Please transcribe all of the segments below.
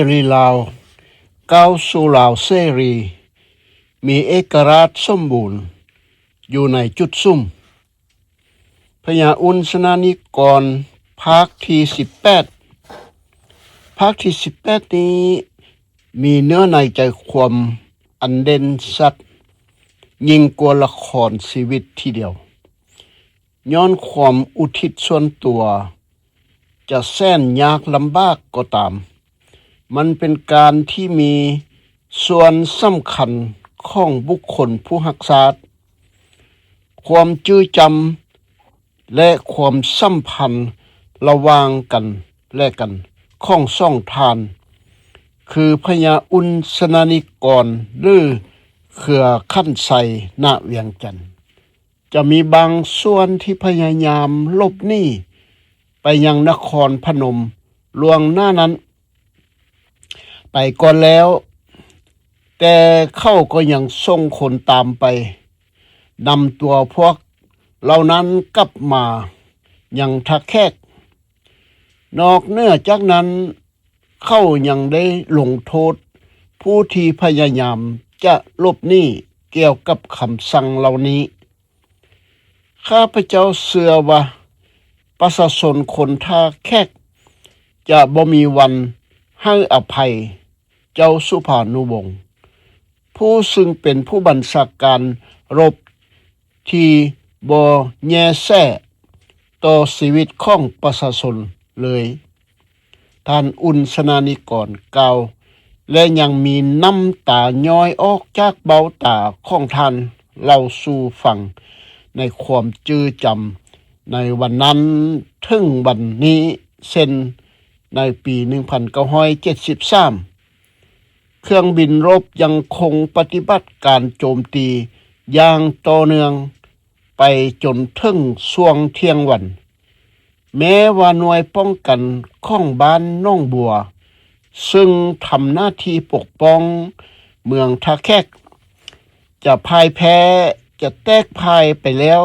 ລີລາວ ກ້າວສູ່ລາວເສລີ ມີເອກະລາດສົມບູນຢູ່ໃນຈຸດສຸມ. ພະຍາອຸ່ນສະນານິກອນ ພາກທີສິບແປດ. ພາກທີສິບແປດນີ້ມີເນື້ອໃນໃຈຄວາມອັນເດັ່ນຊັດຍິ່ງກວ່າລະຄອນຊີວິດທີດຽວ. ຍ້ອນຄວາມອຸທິດສ່ວນຕົວຈະແສນຍາກລຳບາກກໍຕາມ, ມັນເປັນການທີ່ມີສ່ວນສຳຄັນຂອງບຸກຄົນຜູ້ຮັກຊາດ. ຄວາມຈື່ຈຳ ແລະ ຄວາມສຳພັນລະຫວ່າງກັນແລະກັນຂອງສອງທ່ານ ຄືພະຍາອຸ່ນສະນານິກອນ ຫຼື ເຄືອຂັນໄຊ ນະວຽງຈັນ ຈະມີບາງສ່ວນທີ່ພະຍາຍາມຫຼົບໜີໄປຍັງນະຄອນພະນົມລ່ວງໜ້ານັ້ນໄປກ່ອນແລ້ວ, ແຕ່ເຂົາກໍຍັງສົ່ງຄົນຕາມໄປ ນຳຕົວພວກເຫຼົ່ານັ້ນກັບມາຍັງທ່າແຂກ. ນອກເໜືອຈາກນັ້ນ, ເຂົາຍັງໄດ້ລົງໂທດຜູ້ທີ່ພະຍາຍາມຈະຫຼົບໜີກ່ຽວກັບຄຳສັ່ງເຫຼົ່ານີ້. ຂ້າພະເຈົ້າເຊື່ອວ່າປະຊາຊົນຄົນທ່າແຂກຈະບໍ່ມີວັນໃຫ້ອະໄພເຈົ້າສຸພານຸວົງ ຜູ້ຊຶ່ງເປັນຜູ້ບັນຊາການລົບທີ່ບໍ່ແຍແສຕໍ່ຊີວິດຂອງປະຊາຊົນເລີຍ. ທ່ານອຸ່ນສະນານິກອນກ່າວ ແລະ ຍັງມີນ້ຳຕາຍ້ອຍອອກຈາກເບົ້າຕາຂອງທ່ານເລົ່າສູ່ຟັງໃນຄວາມຈື່ຈຳໃນວັນນັ້ນເຖິງວັນນີ້ ເຊັ່ນ ໃນປີໜຶ່ງພັນເກົ້າຮ້ອຍເຈັດສິບສາມ ເຄື່ອງບິນລົບຍັງຄົງປະຕິບັດການໂຈມຕີຢ່າງຕໍ່ເນື່ອງໄປຈົນເຖິງຊ່ວງທ່ຽງວັນ. ແມ້ວ່າໜ່ວຍປ້ອງກັນຂອງບ້ານໜອງບົວ ຊຶ່ງທຳໜ້າທີ່ປົກປ້ອງເມືອງທ່າແຂກ ຈະພ່າຍແພ້, ຈະແຕກພ່າຍໄປແລ້ວ,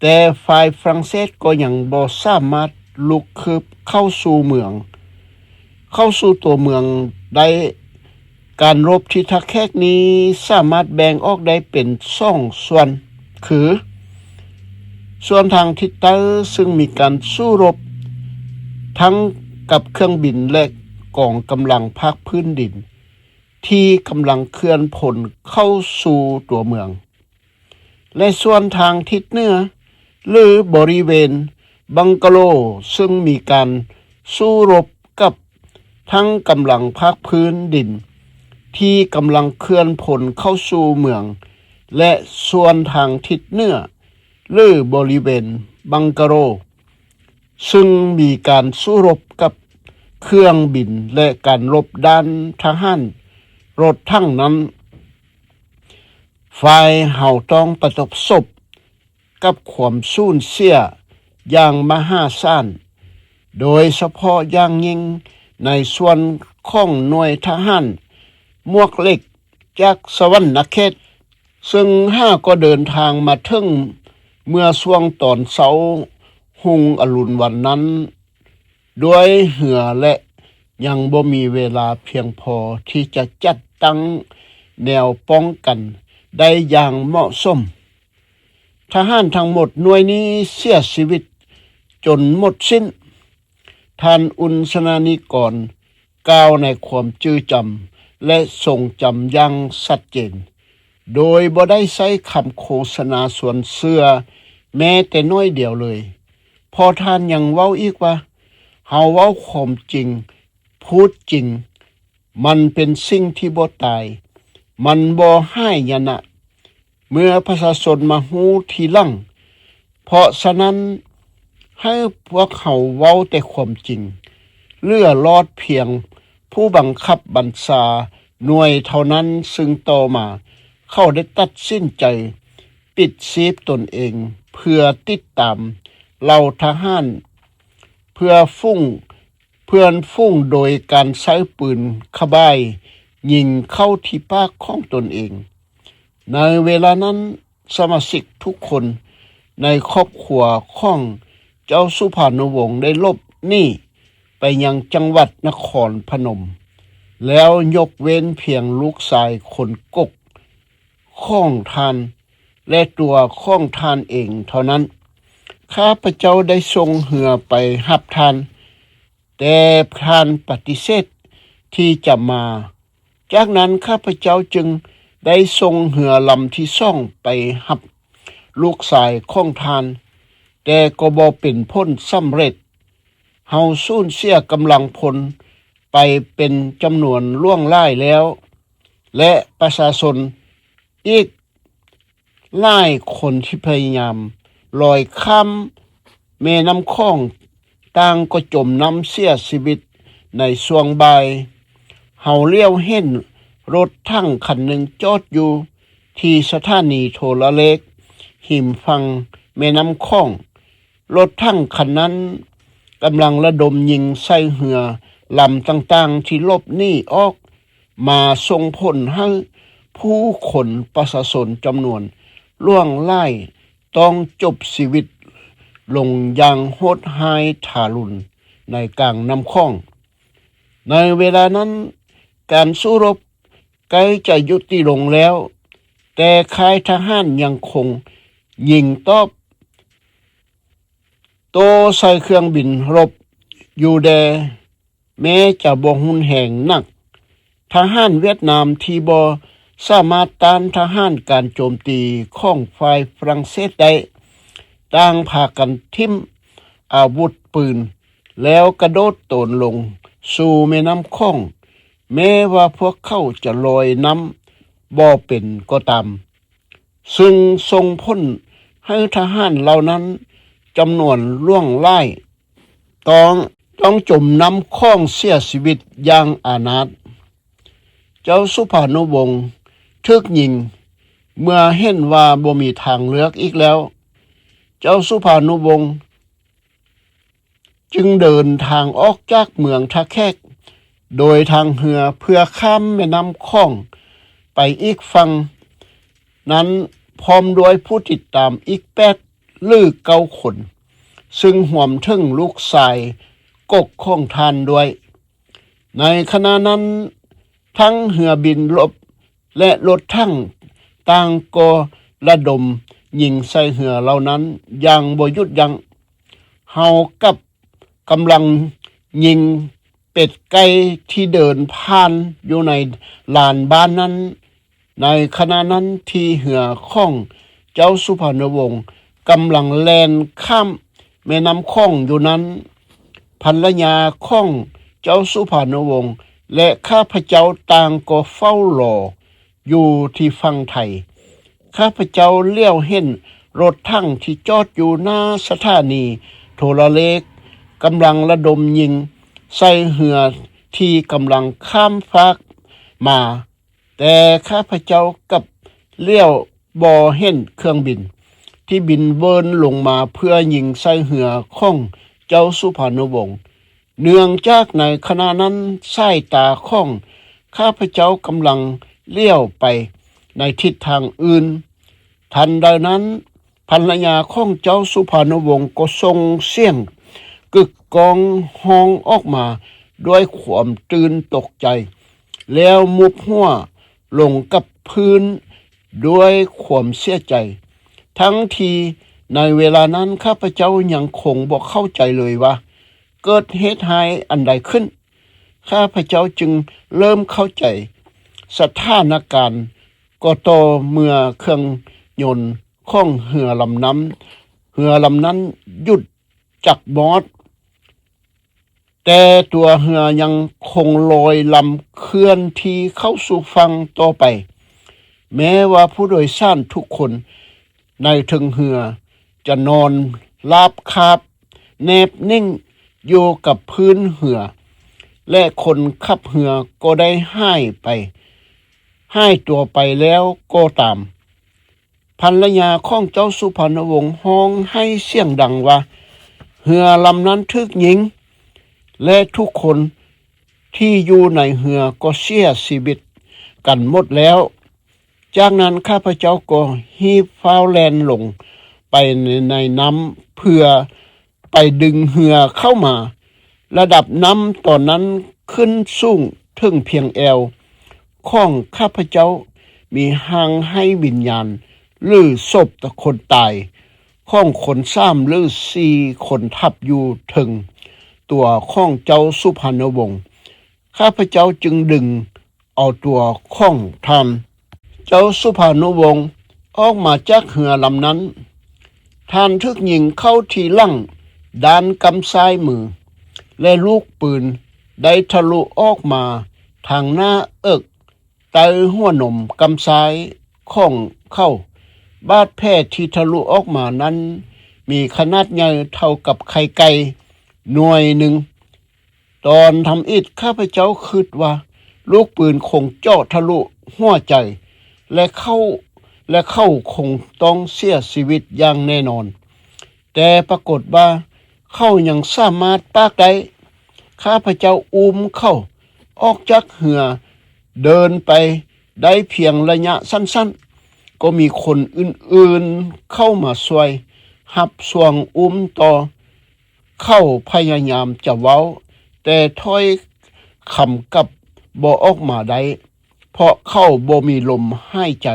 ແຕ່ຝ່າຍຝຣັ່ງເສດກໍຍັງບໍ່ສາມາດລຸກຄືບເຂົ້າສູ່ເມືອງ, ເຂົ້າສູ່ຕົວເມືອງໄດ້. ການລົບທີ່ທ່າແຂກນີ້ສາມາດແບ່ງອອກໄດ້ເປັນສອງສ່ວນ ຄື ສ່ວນທາງທິດໃຕ້ ຊຶ່ງມີການສູ້ລົບທັງກັບເຄື່ອງບິນ ແລະ ກອງກຳລັງພາກພື້ນດິນ ທີ່ກຳລັງເຄື່ອນພົນເຂົ້າສູ່ຕົວເມືອງ ແລະ ສ່ວນທາງທິດເໜືອ ຫຼື ບໍລິເວນບັງກະໂລ ຊຶ່ງມີການສູ້ລົບກັບທັງກຳລັງພາກພື້ນດິນ ທີ່ກຳລັງເຄື່ອນພົນເຂົ້າສູ່ເມືອງ ແລະ ສ່ວນທາງທິດເໜືອ ຫຼື ບໍລິເວນບັງກະໂລ ຊຶ່ງມີການສູ້ລົບກັບເຄື່ອງບິນ ແລະ ການລົບດ້ານທະຫານລົດຖັງນັ້ນ, ຝ່າຍເຮົາຕ້ອງປະສົບກັບຄວາມສູນເສຍຢ່າງມະຫາສານ, ໂດຍສະເພາະຢ່າງຍິ່ງໃນສ່ວນຂອງໜ່ວຍທະຫານໝວກເຫຼັກ ຈາກສະຫວັນນະເຂດ, ເຊິ່ງຫາກໍເດີນທາງມາເຖິງເມື່ອຊ່ວງຕອນເຊົ້າຮຸ່ງອະລຸນວັນນັ້ນດ້ວຍເຮືອ ແລະ ຍັງບໍ່ມີເວລາພຽງພໍທີ່ຈະຈັດຕັ້ງແນວປ້ອງກັນໄດ້ຢ່າງເໝາະສົມ. ທະຫານທັງໝົດໜ່ວຍນີ້ເສຍຊີວິດຈົນໝົດສິ້ນ. ທ່ານອຸ່ນສະນານິກອນ ກ່າວໃນຄວາມຈື່ຈຳ ແລະ ຊົງຈຳຢ່າງຊັດເຈນ, ໂດຍບໍ່ໄດ້ໃຊ້ຄຳໂຄສະນາຊວນເຊື່ອແມ້ແຕ່ໜ້ອຍດຽວເລີຍ, ເພາະທ່ານຍັງເວົ້າອີກວ່າ, ເຮົາເວົ້າຄວາມຈິງ, ພູດຈິງ, ມັນເປັນສິ່ງທີ່ບໍ່ຕາຍ, ມັນບໍ່ຫາຍນະ. ເມື່ອປະຊາຊົນມາຮູ້ທີຫຼັງ. ເພາະສະນັ້ນ, ໃຫ້ພວກເຮົາເວົ້າແຕ່ຄວາມຈິງ, ເຫຼືອລອດພຽງຜູ້ບັງຄັບບັນຊາໜ່ວຍເທົ່ານັ້ນ, ຊຶ່ງຕໍ່ມາເຂົາໄດ້ຕັດສິນໃຈປິດຊີບຕົນເອງ ເພື່ອຕິດຕາມເຫຼົ່າທະຫານ ເພື່ອຝູງ ເພື່ອນຝູງໂດຍການໃຊ້ປືນຂະບາຍຍິງເຂົ້າທີ່ປາກຂອງຕົນເອງ. ໃນເວລານັ້ນ, ສະມາຊິກທຸກຄົນໃນຄອບຄົວຂອງເຈົ້າສຸພານຸວົງໄດ້ຫຼົບໜີໄປ ຍັງຈັງຫວັດນະຄອນພະນົມ, ແລ້ວຍົກເວັ້ນພຽງລູກຊາຍຄົນກົກຂອງທ່ານ ແລະ ຕົວຂອງທ່ານເອງເທົ່ານັ້ນ. ຂ້າພະເຈົ້າໄດ້ສົ່ງເຮືອໄປຮັບທ່ານ, ແຕ່ທ່ານປະຕິເສດທີ່ຈະມາ. ຈາກນັ້ນຂ້າພະເຈົ້າຈຶ່ງໄດ້ສົ່ງເຮືອລຳທີສອງໄປຮັບລູກຊາຍຂອງທ່ານ, ແຕ່ກໍບໍ່ເປັນຜົນສຳເລັດ. ເຮົາສູນເສຍກຳລັງພົນໄປເປັນຈຳນວນຫຼວງຫຼາຍແລ້ວ, ແລະ ປະຊາຊົນອີກຫຼາຍຄົນທີ່ພະຍາຍາມລອຍຂ້າມແມ່ນ້ຳຂອງ ຕ່າງກໍຈົມນ້ຳເສຍຊີວິດໃນຊ່ວງບ່າຍ. ເຮົາຫຼຽວເຫັນລົດຖັງຄັນໜຶ່ງຈອດຢູ່ທີ່ສະຖານີໂທລະເລກ ຮິມຝັ່ງແມ່ນ້ຳຂອງ. ລົດຖັງຄັນນັ້ນກຳລັງລະດົມຍິງໃສ່ເຮືອລຳຕ່າງໆທີ່ຫຼົບໜີອອກມາ, ສົ່ງຜົນໃຫ້ຜູ້ຄົນປະຊາຊົນຈຳນວນຫຼວງຫຼາຍຕ້ອງຈົບຊີວິດລົງຢ່າງໂຫດຮ້າຍທາລຸນໃນກາງນ້ຳຂອງ. ໃນເວລານັ້ນການສູ້ລົບໃກ້ຈະຍຸຕິລົງແລ້ວ, ແຕ່ຄ້າຍທະຫານຍັງຄົງຍິງຕອບໂຕ້ໃສ່ເຄື່ອງບິນລົບຢູ່ແດ່. ແມ້ຈະບໍ່ຮຸນແຮງໜັກ, ທະຫານຫວຽດນາມທີ່ບໍ່ສາມາດຕ້ານທະຫານການໂຈມຕີຂອງຝ່າຍຝຣັ່ງເສດໄດ້, ຕ່າງພາກັນຖິ້ມອາວຸດປືນ ແລ້ວກະໂດດໂຕນລົງສູ່ແມ່ນ້ຳຂອງ, ແມ້ວ່າພວກເຂົາຈະລອຍນ້ຳບໍ່ເປັນກໍຕາມ. ຊຶ່ງສົ່ງຜົນໃຫ້ທະຫານເຫຼົ່ານັ້ນຈຳນວນຫຼວງຫຼາຍ ຕ້ອງ, ຕ້ອງຈົມນ້ຳຂອງເສຍຊີວິດຢ່າງອານາດ. ເຈົ້າສຸພານຸວົງຖືກຍິງ. ເມື່ອເຫັນວ່າບໍ່ມີທາງເລືອກອີກແລ້ວ, ເຈົ້າສຸພານຸວົງຈຶ່ງເດີນທາງອອກຈາກເມືອງທ່າແຂກໂດຍທາງເຮືອ ເພື່ອຂ້າມແມ່ນ້ຳຂອງໄປອີກຝັ່ງນັ້ນ ພ້ອມດ້ວຍຜູ້ຕິດຕາມອີກແປດ ຫຼື ເກົ້າຄົນ, ຊຶ່ງຮວມເຖິງລູກຊາຍກົກຂອງທ່ານດ້ວຍ. ໃນຂະນະນັ້ນ ທັງເຮືອບິນລົບ ແລະ ລົດຖັງຕ່າງກໍລະດົມຍິງໃສ່ເຮືອເຫຼົ່ານັ້ນຢ່າງບໍ່ຢຸດຢັ້ງ. ເຮົາກັບກຳລັງຍິງເປັດໄກ່ທີ່ເດີນຜ່ານຢູ່ໃນລານບ້ານນັ້ນ. ໃນຂະນະນັ້ນທີ່ເຮືອຂອງເຈົ້າສຸພານຸວົງກຳລັງແລ່ນຂ້າມແມ່ນ້ຳຂອງຢູ່ນັ້ນ, ພັນລະຍາຂອງເຈົ້າສຸພານຸວົງ ແລະ ຂ້າພະເຈົ້າຕ່າງກໍເຝົ້າລໍຢູ່ທີ່ຝັ່ງໄທ. ຂ້າພະເຈົ້າຫຼຽວເຫັນລົດຖັງທີ່ຈອດຢູ່ໜ້າສະຖານີໂທລະເລກກຳລັງລະດົມຍິງໃສ່ເຮືອທີ່ກຳລັງຂ້າມຟາກມາ. ແຕ່ຂ້າພະເຈົ້າກັບຫຼຽວບໍ່ເຫັນເຄື່ອງບິນທີ່ບິນເວີນລົງມາເພື່ອຍິງໃສ່ເຮືອຂອງເຈົ້າສຸພານຸວົງ. ເນື່ອງຈາກໃນຂະນະນັ້ນສາຍຕາຂອງຂ້າພະເຈົ້າກຳລັງຫຼຽວໄປໃນທິດທາງອື່ນ. ທັນໃດນັ້ນ ພັນລະຍາຂອງເຈົ້າສຸພານຸວົງກໍສົ່ງສຽງກຶກກ້ອງຮ້ອງອອກມາດ້ວຍຄວາມຕື່ນຕົກໃຈ ແລ້ວມຸບຫົວລົງກັບພື້ນດ້ວຍຄວາມເສຍໃຈ, ທັງທີ່ໃນເວລານັ້ນຂ້າພະເຈົ້າຍັງຄົງບໍ່ເຂົ້າໃຈເລີຍວ່າເກີດເຫດຮ້າຍອັນໃດຂຶ້ນ. ຂ້າພະເຈົ້າຈຶ່ງເລີ່ມເຂົ້າໃຈສະຖານະການກໍຕໍ່ເມື່ອເຄື່ອງຍົນຂອງເຮືອລຳນັ້ນ, ເຮືອລຳນັ້ນຢຸດຈັກມອດ, ແຕ່ຕົວເຮືອຍັງຄົງລອຍລຳເຄື່ອນທີ່ເຂົ້າສູ່ຝັ່ງຕໍ່ໄປ. ແມ້ວ່າຜູ້ໂດຍສານທຸກຄົນໃນເທິງເຮືອຈະນອນລາບຄາບແນບໜິ່ງຢູ່ກັບພື້ນເຮືອ ແລະ ຄົນຂັບເຮືອກໍໄດ້ຫາຍໄປ, ຫາຍຕົວໄປແລ້ວກໍຕາມ, ພັນລະຍາຂອງເຈົ້າສຸພານຸວົງຮ້ອງໄຫ້ສຽງດັງວ່າ, ເຮືອລຳນັ້ນຖືກຍິງ ແລະ ທຸກຄົນທີ່ຢູ່ໃນເຮືອກໍເສຍຊີວິດກັນໝົດແລ້ວ. ຈາກນັ້ນຂ້າພະເຈົ້າກໍຮີບຟ້າວແລ່ນລົງໄປໃນ, ໃນນ້ຳເພື່ອໄປດຶງເຮືອເຂົ້າມາ, ລະດັບນ້ຳຕອນນັ້ນຂຶ້ນສູງເຖິງພຽງແອວ. ຂອງຂ້າພະເຈົ້າມີຮ່າງໄຮ້ວິນຍານ ຫຼື ສົບຄົນຕາຍ ຂອງຄົນສາມ ຫຼື ສີ່ຄົນທັບຢູ່ເທິງຕົວຂອງເຈົ້າສຸພານຸວົງ. ຂ້າພະເຈົ້າຈຶ່ງດຶງເອົາຕົວຂອງທ່ານເຈົ້າສຸພານຸວົງອອກມາຈາກເຮືອລຳນັ້ນ. ທ່ານຖືກຍິງເຂົ້າທີ່ຫຼັງດ້ານກ້ຳຊ້າຍມື ແລະ ລູກປືນໄດ້ທະລຸອອກມາທາງໜ້າເອິກ ໃຕ້ຫົວນົມກ້ຳຊ້າຍຂອງເຂົາ. ບາດແຜທີ່ທະລຸອອກມານັ້ນມີຂະໜາດໃຫຍ່ເທົ່າກັບໄຂ່ໄກ່ໜ່ວຍໜຶ່ງ. ຕອນທຳອິດ ຂ້າພະເຈົ້າຄິດວ່າລູກປືນຄົງເຈາະທະລຸຫົວໃຈ ແລະ ເຂົາ ແລະ ເຂົາຄົງຕ້ອງເສຍຊີວິດຢ່າງແນ່ນອນ. ແຕ່ປາກົດວ່າເຂົາຍັງສາມາດປາກໄດ້. ຂ້າພະເຈົ້າອຸ້ມເຂົາອອກຈາກເຮືອ ເດີນໄປໄດ້ພຽງໄລຍະສັ້ນໆ ກໍມີຄົນອື່ນໆເຂົ້າມາຊ່ວຍຮັບຊ່ວງອຸ້ມຕໍ່. ເຂົາພະຍາຍາມຈະເວົ້າ, ແຕ່ຖ້ອຍຄຳກັບບໍ່ອອກມາໄດ້, ເພາະເຂົາບໍ່ມີລົມຫາຍໃຈ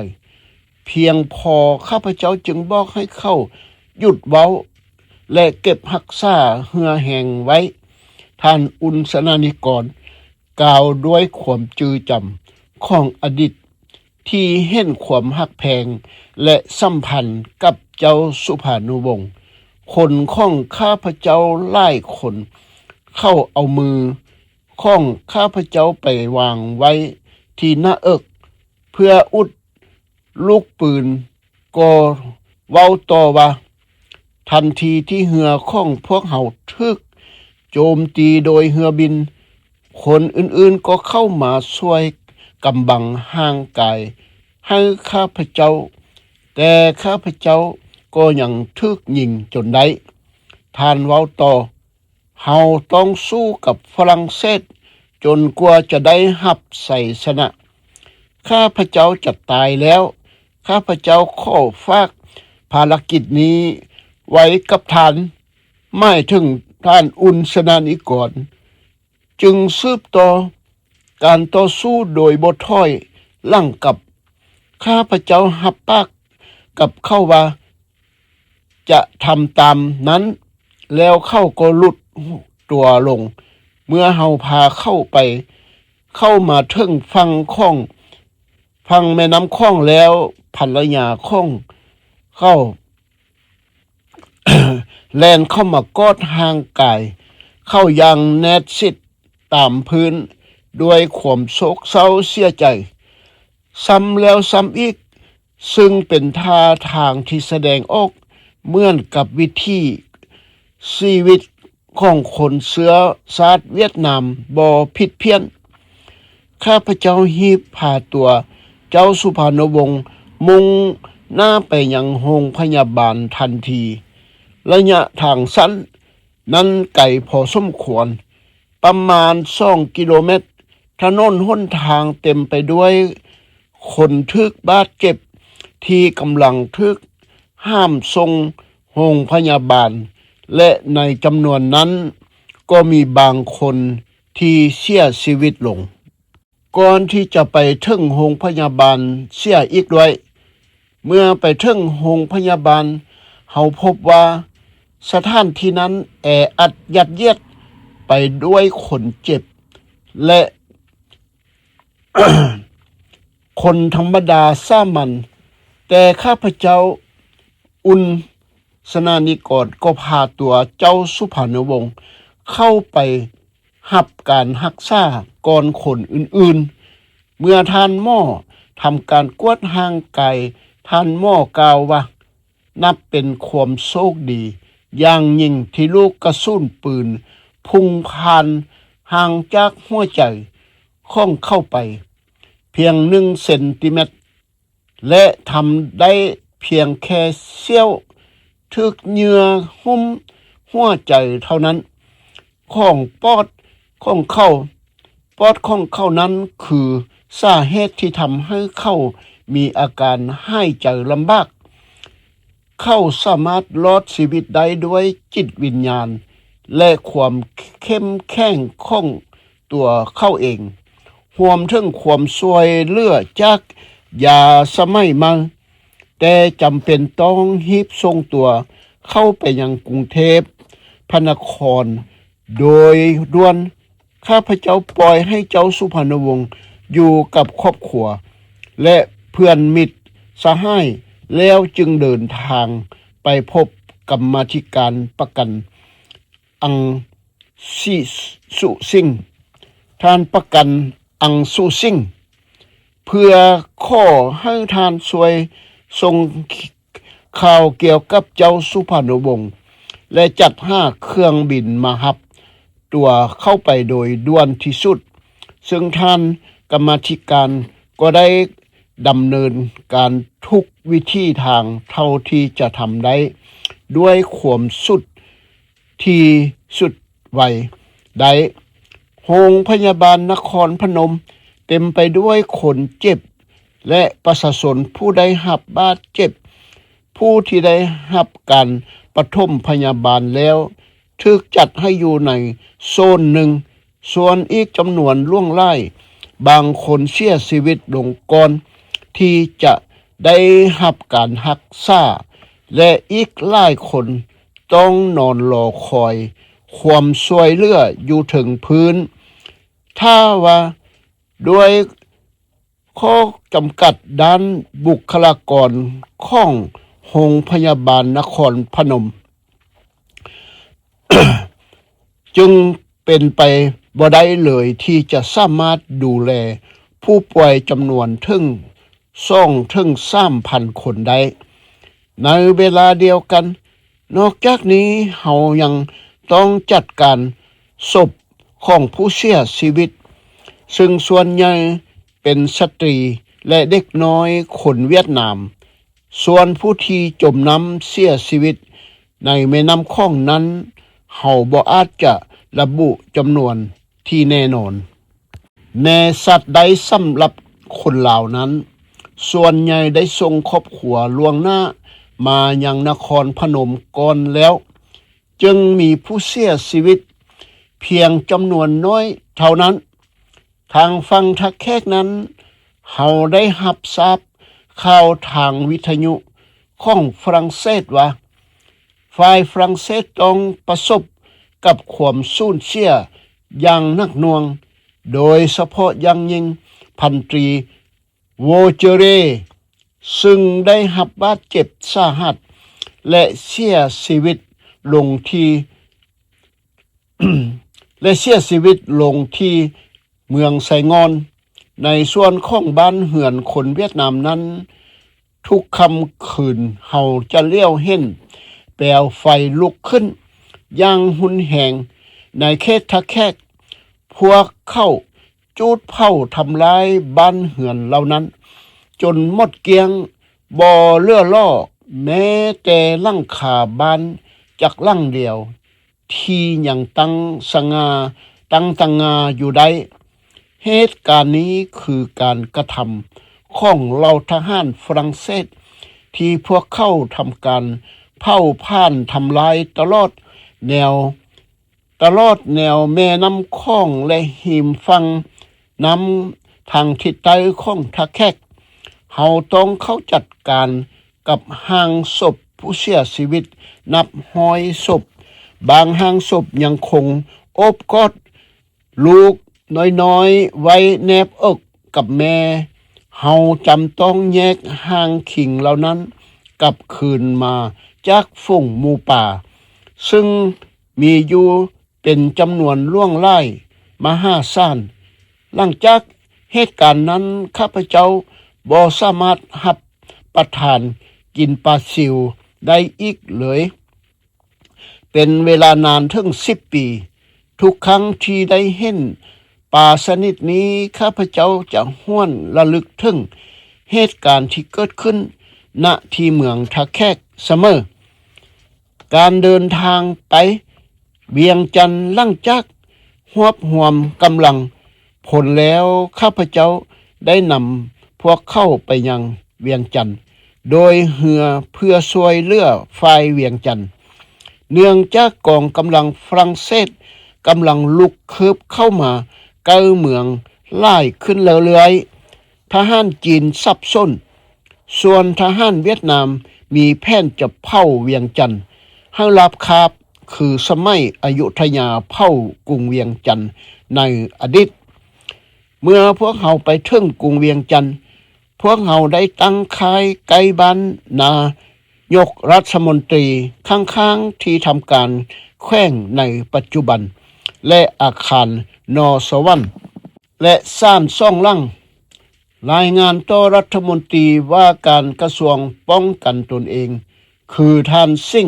ພຽງພໍ. ຂ້າພະເຈົ້າຈຶ່ງບອກໃຫ້ເຂົາຢຸດເວົ້າ ແລະ ເກັບຮັກສາເຫື່ອແຮງໄວ້. ທ່ານອຸ່ນສະໜານິກອນ ກ່າວດ້ວຍຄວາມຈື່ຈຳຂອງອະດີດ ທີ່ເຫັນຄວາມຮັກແພງ ແລະ ສຳພັນກັບເຈົ້າສຸພານຸວົງ. ຄົນຂອງຂ້າພະເຈົ້າຫຼາຍຄົນເຂົ້າເອົາມືຂອງຂ້າພະເຈົ້າໄປວາງໄວ້ທີ່ໜ້າເອິກເພື່ອອຸດລູກປືນ. ກໍເວົ້າຕໍ່ວ່າ, ທັນທີທີ່ເຮືອຂອງພວກເຮົາຖືກໂຈມຕີໂດຍເຮືອບິນ, ຄົນອື່ນໆກໍເຂົ້າມາຊ່ວຍກຳບັງຮ່າງກາຍໃຫ້ຂ້າພະເຈົ້າ, ແຕ່ຂ້າພະເຈົ້າກໍຍັງຖືກຍິງຈົນໄດ້. ທ່ານເວົ້າຕໍ່, ເຮົາຕ້ອງສູ້ກັບຝຣັ່ງເສດຈົນກວ່າຈະໄດ້ຮັບໄຊຊະນະ. ຂ້າພະເຈົ້າຈະຕາຍແລ້ວ. ຂ້າພະເຈົ້າຂໍຝາກພາລະກິດນີ້ໄວ້ກັບທ່ານ, ໝາຍເຖິງທ່ານອຸ່ນສະໜານິກອນ, ຈຶ່ງສືບຕໍ່ການຕໍ່ສູ້ໂດຍບໍ່ຖອຍຫຼັງກັບ. ຂ້າພະເຈົ້າຮັບປາກກັບເຂົາວ່າ ຈະທຳຕາມນັ້ນ, ແລ້ວເຂົາກໍຫຼຸດຕົວລົງ. ເມື່ອເຮົາພາເຂົາໄປ, ເຂົ້າມາເຖິງຝັ່ງຂອງ, ຝັ່ງແມ່ນ້ຳຂອງແລ້ວ, ພັນລະຍາຂອງເຂົາ ແລ່ນເຂົ້າມາກອດຮ່າງກາຍເຂົາຢ່າງແນບຊິດຕາມພື້ນດ້ວຍຄວາມໂສກເສົ້າເສຍໃຈ ຊ້ຳແລ້ວຊ້ຳອີກ, ເຊິ່ງເປັນທ່າທາງທີ່ສະແດງອອກເໝືອນກັບວິຖີຊີວິດຂອງຄົນເຊື້ອຊາດຫວຽດນາມບໍ່ຜິດພຽນ. ຂ້າພະເຈົ້າຮີບພາຕົວເຈົ້າສຸພານຸວົງມຸ່ງໜ້າໄປຍັງໂຮງພະຍາບານທັນທີ. ໄລຍະທາງສັ້ນນັ້ນໄກພໍສົມຄວນ, ປະມານສອງກິໂລແມັດ. ຖະໜົນຫົນທາງເຕັມໄປດ້ວຍຄົນຖືກບາດເຈັບທີ່ກຳລັງຖືກຫາມສົ່ງໂຮງພະຍາບານ ແລະ ໃນຈຳນວນນັ້ນກໍມີບາງຄົນທີ່ເສຍຊີວິດລົງ. ກ່ອນທີ່ຈະໄປເຖິງໂຮງພະຍາບານເສຍອີກດ້ວຍ. ເມື່ອໄປເຖິງໂຮງພະຍາບານ, ເຮົາພົບວ່າສະຖານທີ່ນັ້ນແອອັດຍັດຢຽດໄປດ້ວຍຄົນເຈັບ ແລະ ຄົນທຳມະດາສາມັນ, ແຕ່ຂ້າພະເຈົ້າອຸ່ນສະໜານິກອນກໍພາຕົວເຈົ້າສຸພານຸວົງເຂົ້າໄປຮັບການຮັກສາກ່ອນຄົນອື່ນໆ. ເມື່ອທ່ານໝໍທຳການກວດຮ່າງກາຍ, ທ່ານໝໍກ່າວວ່າ, ນັບເປັນຄວາມໂຊກດີຢ່າງຍິ່ງທີ່ລູກກະສຸນປືນພຸ່ງຜ່ານຫ່າງຈາກຫົວໃຈຂອງເຂົາໄປພຽງໜຶ່ງເຊັນຕີແມັດ ແລະ ທຳໄດ້ພຽງແຄ່ສ່ຽວຖືກເຫຍື່ອຫຸ້ມຫົວໃຈເທົ່ານັ້ນຂອງປອດຂອງເຂົາ. ປອດຂອງເຂົານັ້ນຄືສາເຫດທີ່ທຳໃຫ້ເຂົາມີອາການຫາຍໃຈລຳບາກ. ເຂົາສາມາດລອດຊີວິດໄດ້ດ້ວຍຈິດວິນຍານ ແລະ ຄວາມເຂັ້ມແຂງຂອງຕົວເຂົາເອງ, ຮວມເຖິງຄວາມຊ່ວຍເຫຼືອຈາກຢາສະໄໝໃໝ່, ແຕ່ຈຳເປັນຕ້ອງຮີບສົ່ງຕົວເຂົ້າໄປຍັງກຸງເທບພະນະຄອນໂດຍດ່ວນ. ຂ້າພະເຈົ້າປ່ອຍໃຫ້ເຈົ້າສຸພານຸວົງຢູ່ກັບຄອບຄົວ ແລະ ເພື່ອນມິດສະຫາຍ ແລ້ວຈຶ່ງເດີນທາງໄປພົບກຳມາທິການປະກັນ ອັງ ຊິສຸຊິງ, ທ່ານປະກັນ ອັງ ສຸຊິງ, ເພື່ອຂໍໃຫ້ທ່ານຊ່ວຍສົ່ງຂ່າວກ່ຽວກັບເຈົ້າສຸພານຸວົງ ແລະ ຈັດຫາເຄື່ອງບິນມາຮັບຕົວເຂົ້າໄປໂດຍດ່ວນທີ່ສຸດ, ເຊິ່ງທ່ານກຳມາທິການກໍໄດ້ດຳເນີນການທຸກວິທີທາງເທົ່າທີ່ຈະທຳໄດ້ ດ້ວຍຄວາມສຸດ ທີ່ສຸດໄວໄດ້. ໂຮງພະຍາບານນະຄອນພະນົມເຕັມໄປດ້ວຍຄົນເຈັບ ແລະ ປະຊາຊົນຜູ້ໄດ້ຮັບບາດເຈັບ. ຜູ້ທີ່ໄດ້ຮັບການປະຖົມພະຍາບານແລ້ວ ຖືກຈັດໃຫ້ຢູ່ໃນໂຊນໜຶ່ງ, ສ່ວນອີກຈຳນວນຫຼວງຫຼາຍ, ບາງຄົນເສຍຊີວິດລົງກ່ອນທີ່ຈະໄດ້ຮັບການຮັກສາ ແລະ ອີກຫຼາຍຄົນ ຕ້ອງນອນລໍຄອຍຄວາມຊ່ວຍເຫຼືອຢູ່ເທິງພື້ນ. ຖ້າວ່າດ້ວຍຂໍ້ຈຳກັດດ້ານບຸກຄະລາກອນຂອງໂຮງພະຍາບານນະຄອນພະນົມ ຈຶ່ງເປັນໄປບໍ່ໄດ້ເລີຍທີ່ຈະສາມາດດູແລຜູ້ປ່ວຍຈຳນວນເຖິງ ສອງເຖິງສາມພັນຄົນໄດ້. ໃນເວລາດຽວກັນ, ນອກຈາກນີ້ເຮົາຍັງຕ້ອງຈັດການສົບຂອງຜູ້ເສຍຊີວິດ, ເຊິ່ງສ່ວນໃຫຍ່ເປັນສະຕີ ແລະ ເດັກນ້ອຍຄົນຫວຽດນາມ. ສ່ວນຜູ້ທີ່ຈົມນ້ຳເສຍຊີວິດໃນແມ່ນ້ຳຂອງນັ້ນ, ເຮົາບໍ່ອາດຈະລະບຸຈຳນວນທີ່ແນ່ນອນ. ແນ່ຊັດໄດ້ສຳລັບຄົນລາວນັ້ນ, ສ່ວນໃຫຍ່ໄດ້ສົ່ງຄອບຄົວລ່ວງໜ້າມາຍັງນະຄອນພະນົມກ່ອນແລ້ວ, ຈຶ່ງມີຜູ້ເສຍຊີວິດພຽງຈຳນວນໜ້ອຍເທົ່ານັ້ນ. ທາງຝັ່ງທ່າແຂກນັ້ນ, ເຮົາໄດ້ຮັບຊາບຂ່າວທາງວິທະຍຸຂອງຝຣັ່ງເສດວ່າ, ຝ່າຍຝຣັ່ງເສດຕ້ອງປະສົບກັບຄວາມສູນເສຍຢ່າງໜັກໜ່ວງ, ໂດຍສະເພາະຢ່າງຍິ່ງພັນຕີ ໂວເຈີເຣ ຊຶ່ງໄດ້ຮັບບາດເຈັບສາຫັດ ແລະ ເສຍຊີວິດລົງທີ່ ແລະ ເສຍຊີວິດລົງທີ່ເມືອງໄຊງ່ອນ. ໃນສ່ວນຂອງບ້ານເຮືອນຄົນຫວຽດນາມນັ້ນ, ທຸກຄ່ຳຄືນເຮົາຈະຫຼຽວເຫັນແປວໄຟລຸກຂຶ້ນຢ່າງຮຸນແຮງໃນເຂດທ່າແຂກ. ພວກເຂົາຈູດເຜົາທຳລາຍບ້ານເຮືອນເຫຼົ່ານັ້ນຈົນໝົດກ້ຽງ, ບໍ່ເຫຼືອຫຼໍ່ແມ້ແຕ່ຫຼັງຄາບ້ານຈັກຫຼັງດຽວ ທີ່ຍັງຕັ້ງສະຫງ່າ ຕັ້ງຕະຫງ່າຢູ່ໄດ້. ເຫດການນີ້ຄືການກະທຳຂອງເຫຼົ່າທະຫານຝຣັ່ງເສດ ທີ່ພວກເຂົາທຳການເຜົາຜານທຳລາຍຕະຫຼອດແນວ ຕະຫຼອດແນວແມ່ນ້ຳຂອງ ແລະ ຮິມຝັ່ງນ້ຳທາງທິດໃຕ້ຂອງທ່າແຂກ. ເຮົາຕ້ອງເຂົ້າຈັດການກັບຮ່າງສົບຜູ້ເສຍຊີວິດນັບຮ້ອຍສົບ. ບາງຮ່າງສົບຍັງຄົງໂອບກອດລູກນ້ອຍໆໄວ້ແນບເອິກກັບແມ່. ເຮົາຈຳຕ້ອງແຍກຮ່າງຄິງເຫຼົ່ານັ້ນກັບຄືນມາຈາກຝູງໝູປ່າ, ຊຶ່ງມີຢູ່ ເປັນຈຳນວນຫຼວງຫຼາຍມະຫາສານ. ຫຼັງຈາກເຫດການນັ້ນ, ຂ້າພະເຈົ້າບໍ່ສາມາດຮັບປະທານກິນປາຊິວໄດ້ອີກເລີຍ ເປັນເວລານານເຖິງສິບປີ. ທຸກຄັ້ງທີ່ໄດ້ເຫັນປາຊະນິດນີ້, ຂ້າພະເຈົ້າຈະຫວນລະລຶກເຖິງເຫດການທີ່ເກີດຂຶ້ນ ນະ ທີ່ເມືອງທ່າແຂກສະເໝີ. ການເດີນທາງໄປວຽງຈັນ. ຫຼັງຈາກຮວບຮວມກຳລັງພົນແລ້ວ, ຂ້າພະເຈົ້າໄດ້ນຳພວກເຂົາໄປຍັງວຽງຈັນໂດຍເຮືອ ເພື່ອຊ່ວຍເຫຼືອຝ່າຍວຽງຈັນ. ເນື່ອງຈາກກອງກຳລັງຝຣັ່ງເສດກຳລັງລຸກຄືບເຂົ້າມາໃກ້ເມືອງຫຼາຍຂຶ້ນເລື້ອຍໆ. ທະຫານຈີນສັບສົນ, ສ່ວນທະຫານຫວຽດນາມມີແຜນຈະເຜົາວຽງຈັນໃຫ້ລາບຄາບ ຄືສະໄໝອະຍຸທະຍາເຜົາກຸງວຽງຈັນໃນອະດີດ. ເມື່ອພວກເຮົາໄປເຖິງກຸງວຽງຈັນ, ພວກເຮົາໄດ້ຕັ້ງຄ້າຍໃກ້ບ້ານນາຍົກລັດຖະມົນຕີ ຂ້າງໆທີ່ທຳການແຂວງໃນປັດຈຸບັນ ແລະ ອາຄານນໍສະຫວັນ ແລະ ສານສອງຫຼັງ. ລາຍງານຕໍ່ລັດຖະມົນຕີວ່າການກະຊວງປ້ອງກັນຕົນເອງ ຄືທ່ານ ສິງ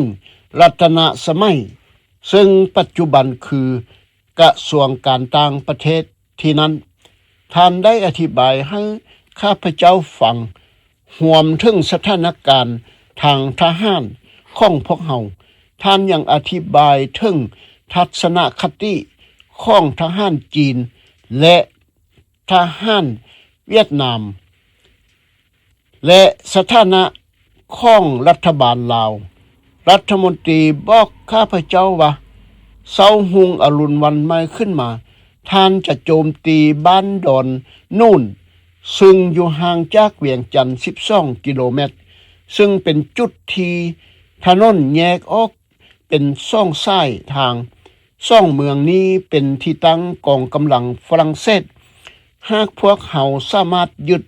ລັດຕະນະສະໄໝ, ເຊິ່ງປັດຈຸບັນຄືກະຊວງການຕ່າງປະເທດທີ່ນັ້ນ. ທ່ານໄດ້ອະທິບາຍໃຫ້ຂ້າພະເຈົ້າຟັງ, ຮວມເຖິງສະຖານະການທາງທະຫານຂອງພວກເຮົາ. ທ່ານຍັງອະທິບາຍເຖິງທັດສະນະຄະຕິຂອງທະຫານຈີນ ແລະ ທະຫານຫວຽດນາມ ແລະ ສະຖານະຂອງລັດຖະບານລາວ. ລັດຖະມົນຕີບອກຂ້າພະເຈົ້າວ່າ, ເຊົ້າຮຸ່ງອະລຸນວັນໃໝ່ຂຶ້ນມາ, ທ່ານຈະໂຈມຕີບ້ານດອນນູນ, ເຊິ່ງຢູ່ຫ່າງຈາກວຽງຈັນສິບສອງກິໂລແມັດ, ເຊິ່ງເປັນຈຸດທີ່ຖະໜົນແຍກອອກ ເປັນສອງສາຍທາງ. ສອງເມືອງນີ້ເປັນທີ່ຕັ້ງກອງກຳລັງຝຣັ່ງເສດ. ຫາກພວກເຮົາສາມາດຍຶດ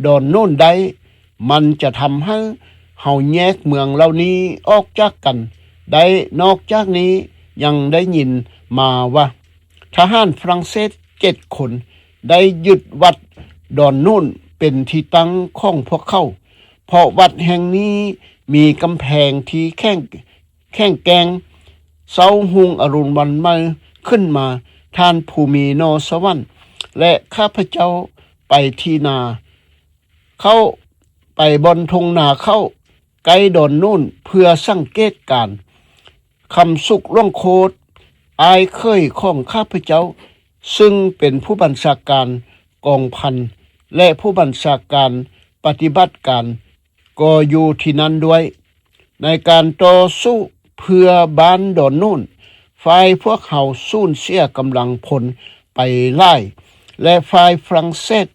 ດອນນູນໄດ້, ມັນຈະທຳໃຫ້ເຮົາແຍກເມືອງເຫຼົ່ານີ້ອອກຈາກກັນໄດ້. ນອກຈາກນີ້ຍັງໄດ້ຍິນມາວ່າ ທະຫານຝຣັ່ງເສດເຈັດຄົນໄດ້ຍຶດວັດດອນນູນເປັນທີ່ຕັ້ງຂອງພວກເຂົາ, ເພາະວັດແຫ່ງນີ້ມີກຳແພງທີ່ແຂງ ແຂງແກ່ງ. ເຊົ້າຮຸ່ງອະລຸນວັນໃໝ່ຂຶ້ນມາ, ທ່ານພູມີ ນໍສະຫວັນ ແລະ ຂ້າພະເຈົ້າໄປທີ່ນາເຂົ້າ, ໄປບ່ອນທົ່ງນາເຂົ້າໃກ້ດອນນູນເພື່ອສັງເກດການ. ຄຳສຸກ ຫຼວງໂຄດ, ອ້າຍເຂີຍຂອງຂ້າພະເຈົ້າ, ເຊິ່ງເປັນຜູ້ບັນຊາການກອງພັນ ແລະ ຜູ້ບັນຊາການປະຕິບັດການ ກໍຢູ່ທີ່ນັ້ນດ້ວຍ. ໃນການຕໍ່ສູ້ເພື່ອບ້ານດອນນູນ, ຝ່າຍພວກເຮົາສູນເສຍກຳລັງພົນໄປຫຼາຍ ແລະ ຝ່າຍຝຣັ່ງເສດ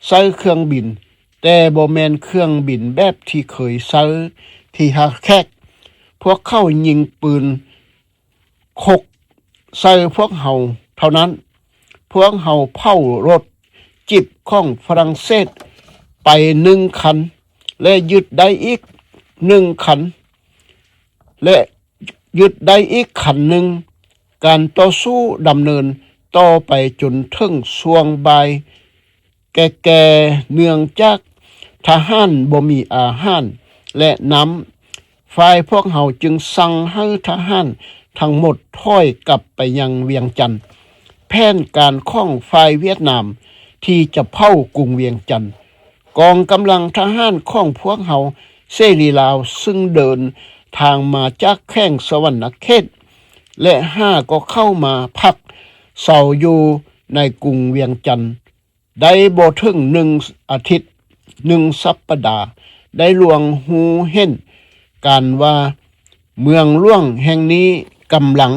ໃຊ້ເຄື່ອງບິນ, ແຕ່ບໍ່ແມ່ນເຄື່ອງບິນແບບທີ່ເຄີຍໃຊ້ທີ່ທ່າແຂກ. ພວກເຂົາຍິງປືນ ຄົກໃສ່ພວກເຮົາເທົ່ານັ້ນ. ພວກເຮົາເຜົາລົດຈິບຂອງຝຣັ່ງເສດໄປໜຶ່ງຄັນ ແລະ ຍຶດໄດ້ອີກໜຶ່ງຄັນ ແລະ ຍຶດໄດ້ອີກຄັນໜຶ່ງ. ການຕໍ່ສູ້ດຳເນີນຕໍ່ໄປຈົນເຖິງຊ່ວງບ່າຍ ແກ່ໆ ເນື່ອງຈາກທະຫານບໍ່ມີອາຫານ ແລະ ນ້ຳ, ຝ່າຍພວກເຮົາຈຶ່ງສັ່ງໃຫ້ທະຫານທັງໝົດຖອຍກັບໄປຍັງວຽງຈັນ. ແຜນການຂອງຝ່າຍຫວຽດນາມທີ່ຈະເຜົາກຸງວຽງຈັນ. ກອງກຳລັງທະຫານຂອງພວກເຮົາເສລີລາວ ຊຶ່ງເດີນທາງມາຈາກແຂວງສະຫວັນນະເຂດ ແລະ ຫາກໍເຂົ້າມາພັກເຊົາຢູ່ໃນກຸງວຽງຈັນ ໄດ້ບໍ່ເຖິງໜຶ່ງອາທິດ, ໜຶ່ງສັບປະດາ, ໄດ້ລວງຮູ້ເຫັນການວ່າເມືອງຫຼວງແຫ່ງນີ້ກຳລັງ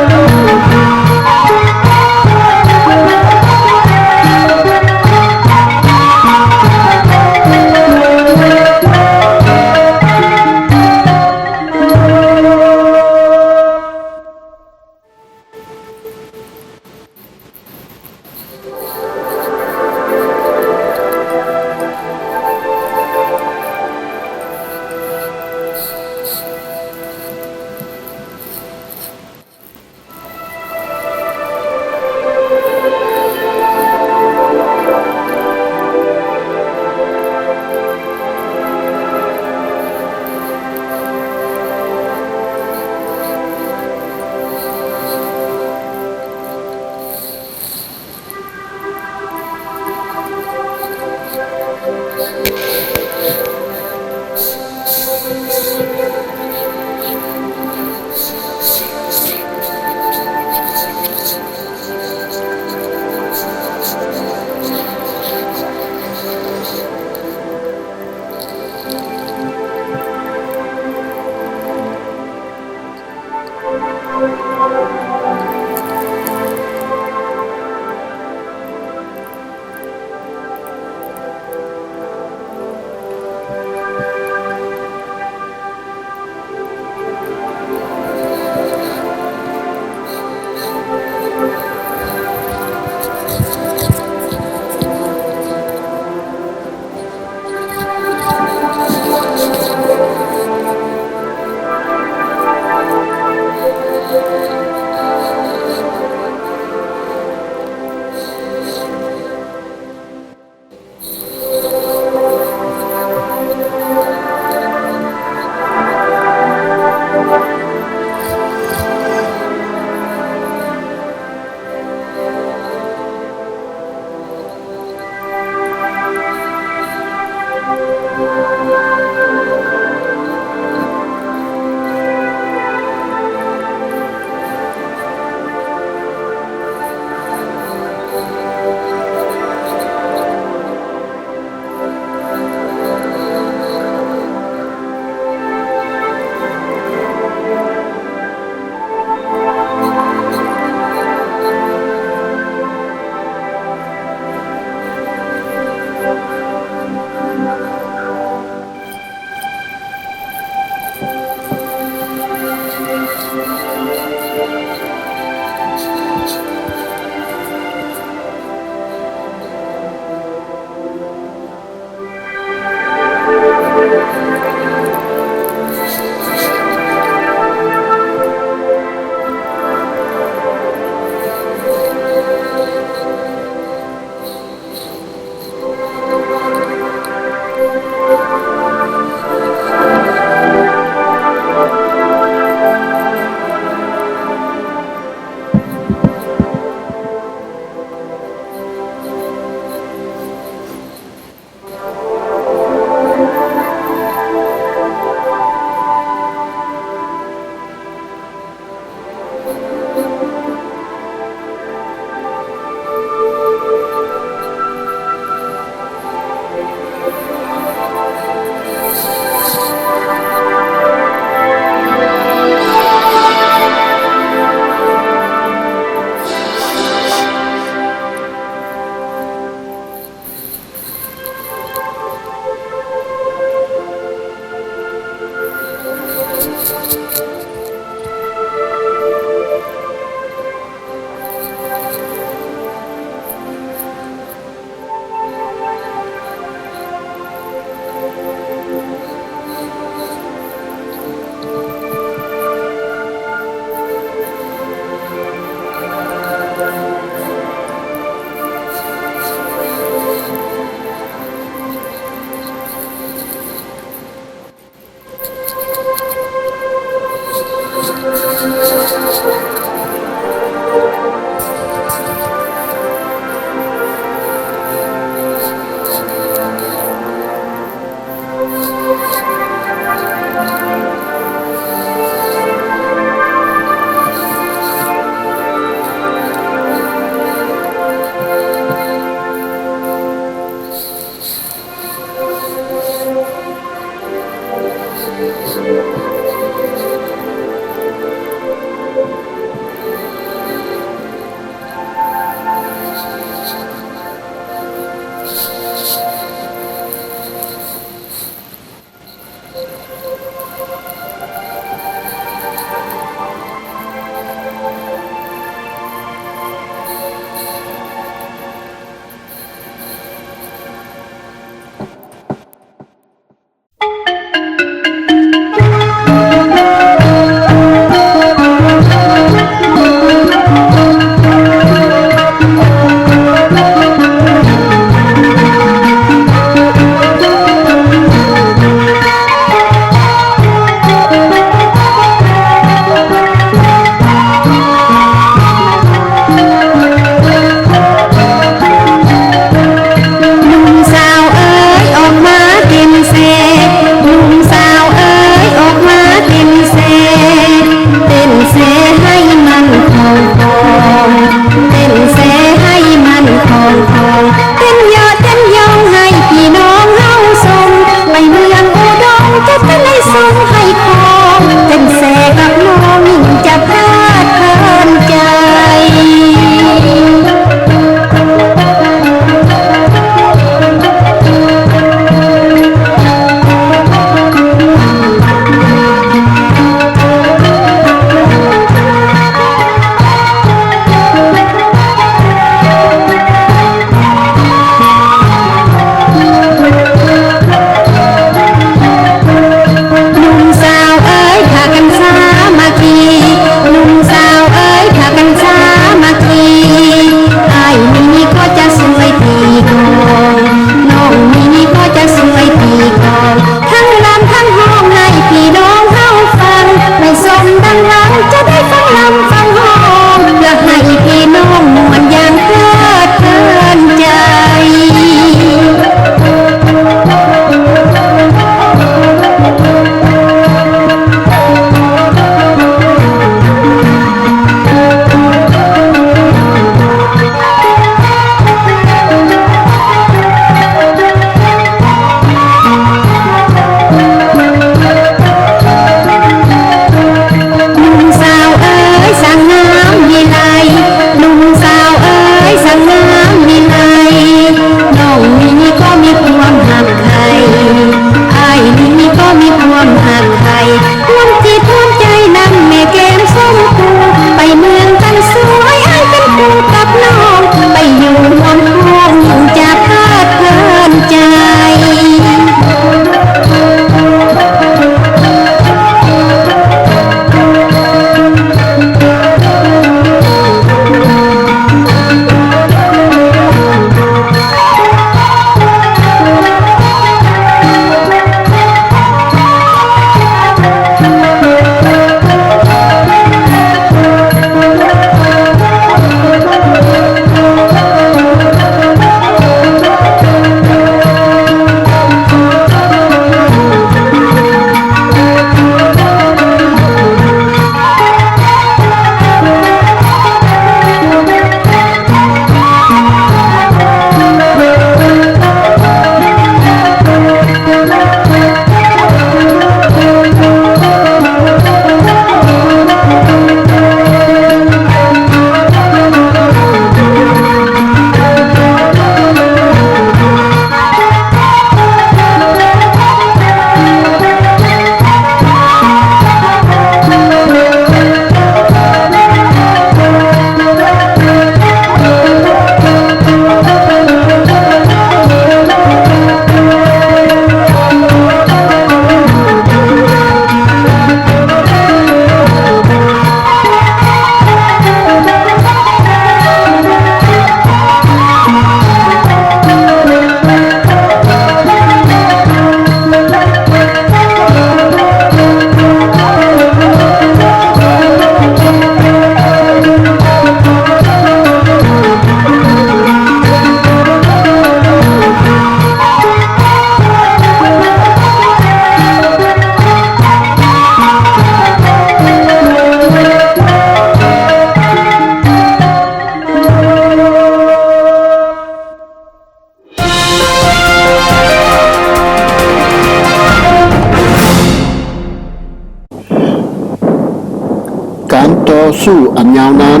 ສູ້ອັນຍາວນານ,